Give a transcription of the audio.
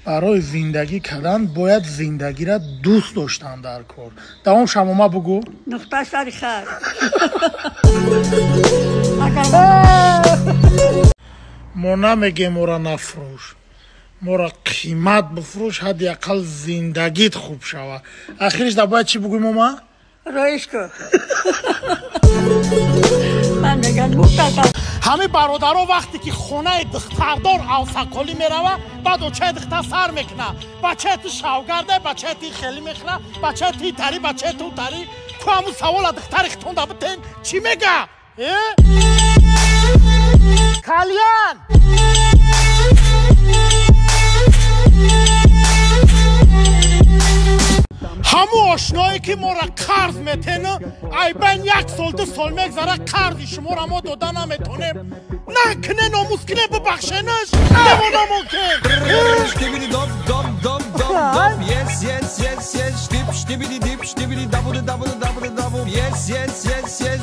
Барои зиндагӣ кардан бояд зиндагиро дӯст доштан дар кор. Давом шамома бугӯ. Нуқта сари хар. Мо намегем ора нафурӯш, моро қимат бифурӯш, ҳадди ақал зиндагит хуб шава. Ахириш да бояд чӣ бугӯем ома? Роиш ку. Ман мегам мухтасар. Ҳамин бародаро вақте ки хонаи духтардор авсақолӣ мерава, баъд очаи духтар сар мекуна. Бачаи ту шавгарда, бачаи ту хелӣ мехӯра, бачаи ту тари, бачаи ту тари. Ку ҳамун савола духтари хитонда битен, чӣ мега? Э? Кальян! Ҳамун ошное ки моро қарз метену, айбайн як сол ду сол мегзара, қарзи шуморо мо дода наметонем. Накне номус кне бубахшенаш, девонамон кен. Yes, yes, yes, yes, dip, stibbidi dip, stibbidi double double double double. Yes, yes, yes, yes.